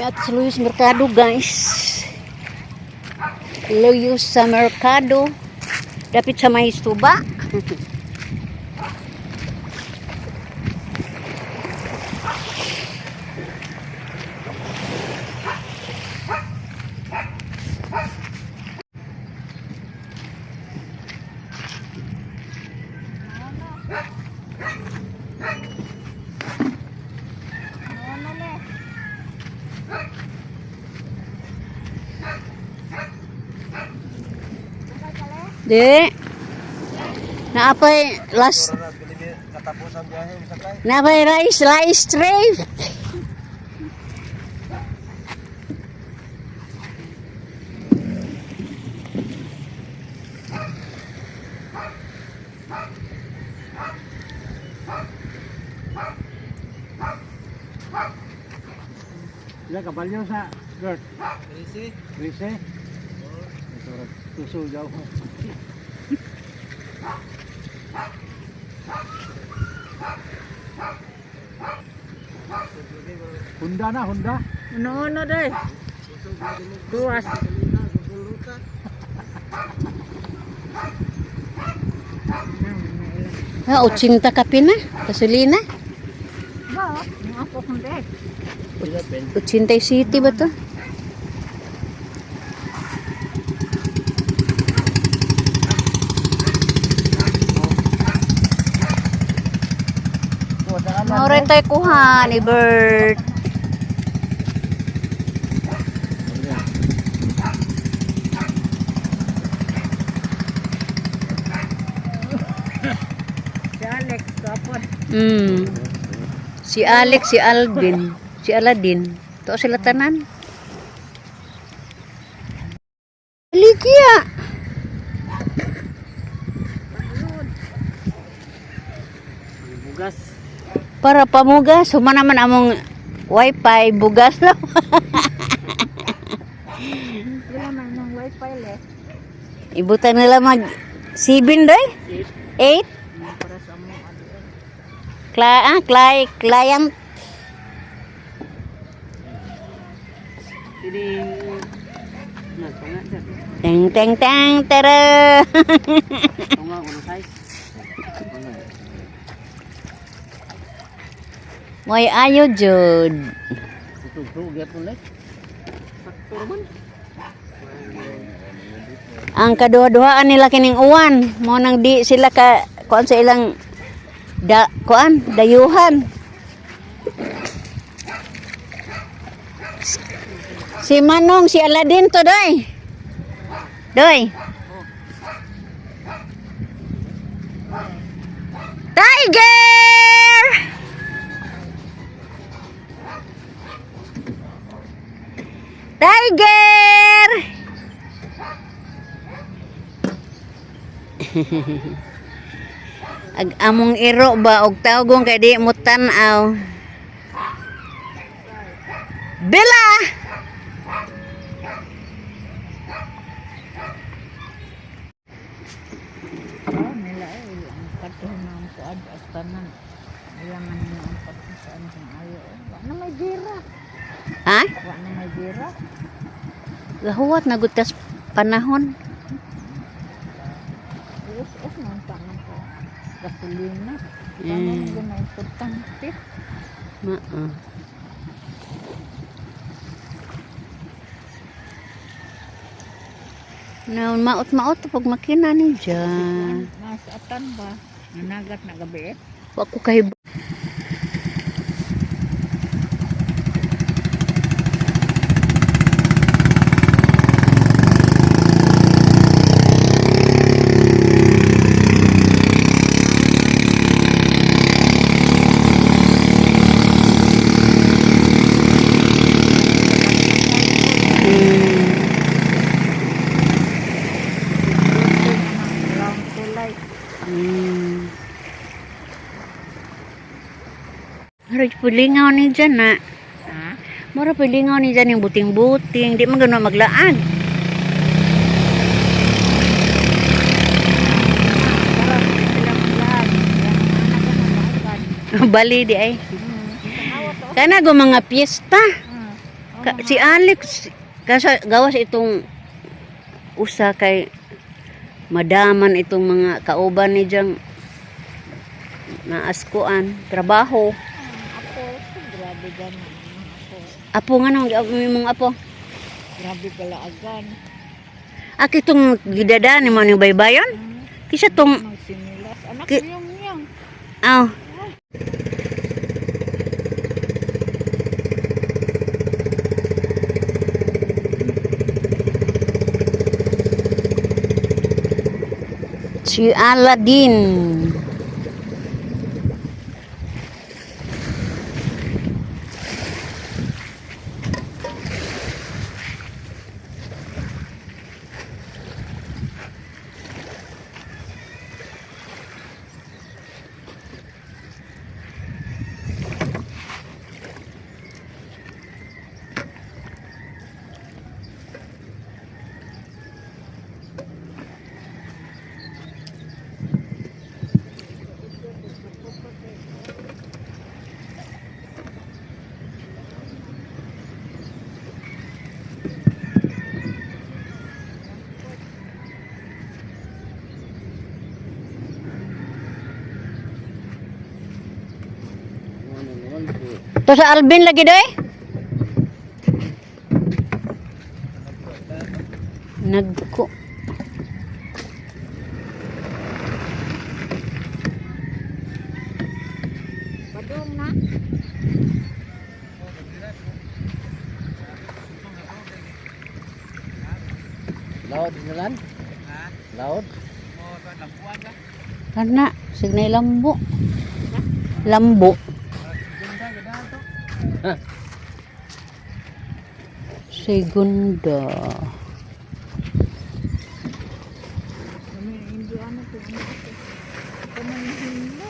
At sa Luyos Mercado, guys. Luyos sa Mercado. Dapit sa may suba. Di. Naapay last Katapusan biyahe, sakay. Naapay rice rice tray. Ila kabalyo sa Gert. Rise. Rise. Tuso jaw. Honda na, Honda. Ano-ano day. Tuwas. Ah, 80 kape na. Gasolina. Ba, ang ako kong day. 80 City ba to? Maura tayo kuha ni Bert. Si Alex, kapon. Si Alex, si Alvin, si Aladdin. To sila tanan. Likia. Bugas. Para pamugas, huma naman among wifi bugas lang. Wala man ng wifi le. Ibutan nila mag 7 day? 8? Para sa among ano. Client. Ini na tunga dyan. Teng teng teng tara. Tunga uno size. Moy ayo jud. Tugtog gyapon lek. Sakto man. Ang kaduha-duhaan nila kining uwan, mo nang di sila ka kuan sa ilang da kuan dayuhan. Si Manong, si Aladdin to doy. Doy. Tiger! Tiger! Ag among iro ba og tawgon kay di mo tan-aw. Bella! Oh, nila eh. Ang patuh na ang kuad astanan. Ilang man na ang patuh sa ang ayo. Wa na may gira. Ha? Wa na may gira. Gahuwat na gutas panahon. Us-us man pa man ko. Gasolina. Ano mm. Na importante. Mao. Na maot-maot pag makina ni dyan. Mas atan ba? Nanagat na gabi eh. Wa ko kahib. Long tulay. Mura pulingaw ni dyan na. Ha? Mura pulingaw ni dyan yung buting-buting. Di man gano'n maglaag. Para sila maglaag. Yan ang anak ko na Bali di ay. Tanawa to. Kana go mga piyesta. Oh, Si Alex kasa gawas itong usa kay madaman itong mga kauban ni Jang naaskuan trabaho. Apo, grabe ganan. Apo, Apo nga nang mong apo. grabe kalaagan. Ak itong gidada ni mo ni baybayon. Kisa tong Magsinilas. Anak niyong niyang. aw. Si Aladdin. To sa Alvin lagi doy. Nagko. Padung na. Laod nalan? Laod? Kana, signay lambo. Lambo. Segunda. Kami hindi ano ko. Ano ko. Kamahilo.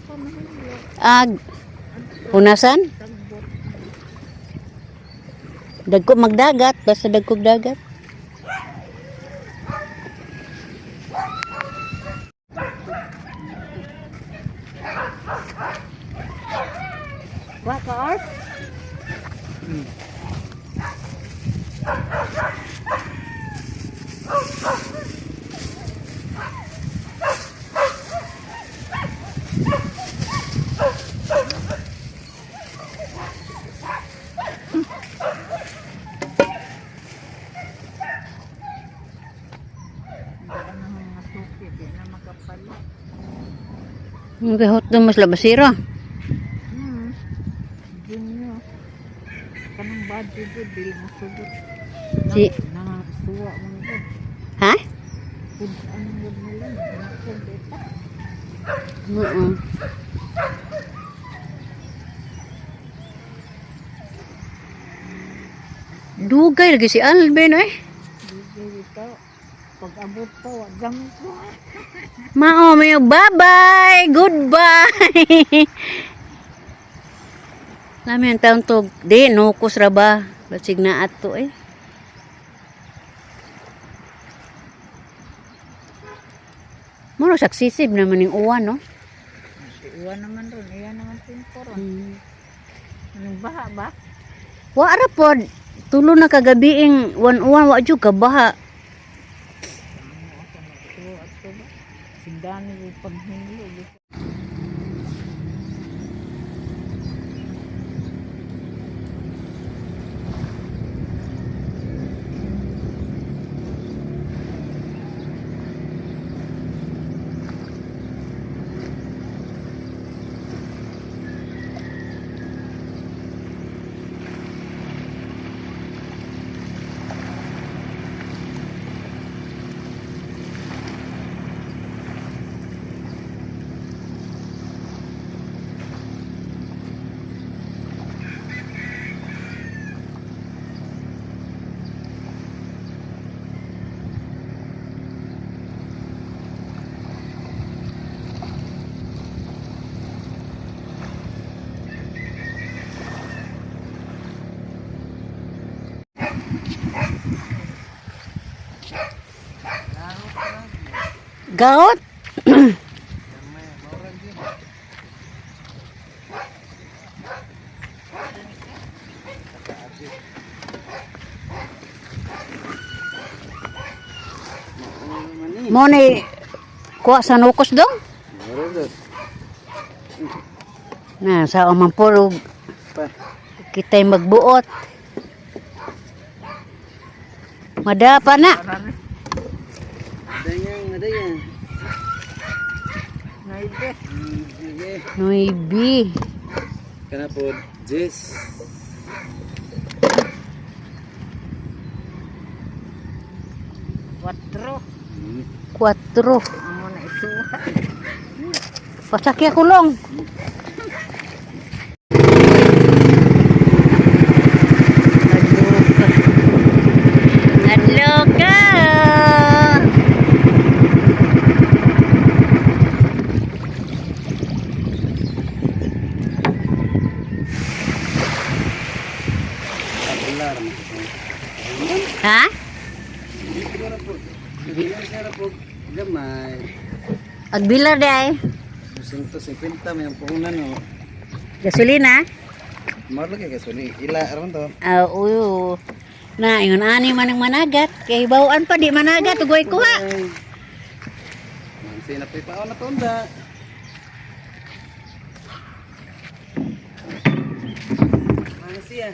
Kamahilo. Ag punasan? Tagbot. Dagko magdagat, basta dagko dagat. Wa ka Art? Hindi ano mga suki. Di na makapalit. Ang gahot na mas labasira. Junior. Kanang body ko, dili mo sugod. Si Nangasuwa mo ko. Ha? Food ano yun nila. Nakod ita. Oo. Dugay lagi si Alvin eh. Dili ito. Pag abot pa, wa gamit ko. Mao may bye-bye, goodbye. Lami ang taon to, di nukos ra ba? Basig na ato eh. Muro saksisib naman yung uwan, no? Iwan naman ron. Iyan naman timpo ron. Anong baha ba? Wa ra pod. Tulo na kagabiing wan-uwan wa jud ka baha. Ano ako nagtuwa ato ba? Si Danny yung paghinlo. Gaot. Mo ni kuha sa nukos dong. Na sa man po Pa. kita'y magbuot. Madapa na. Dayang, dayang. Naibe. Sige. Nuibi. Kana po, Jis. Quatro. Kwatro. Amo na isuha. Pasakya kulong. Nadloka. Ha? Gamay. Agbilar day. 250 may ang puhunan no. Gasolina. Marlo kay gasoli. Ila aron to. Ah, uyo. Na, ingon ani man ang managat. Kay bawaan pa di managat ugoy kuha. Mansi na pa na tonda. Ano siya?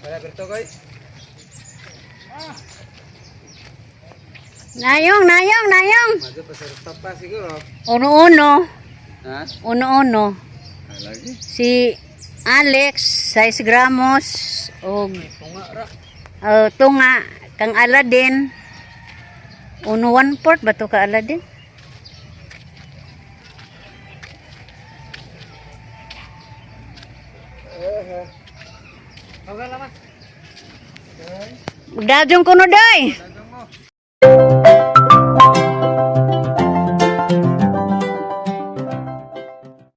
Wala berto koy. Nayong, nayong, nayong. Madyo pa sa rooftop pa siguro. Uno-uno. Ha? Uno-uno. Alagi. Si Alex, 6 gramos. Og tunga. Kang Aladdin. Uno 1/4 ba to ka Aladdin? Magdadjong kuno day.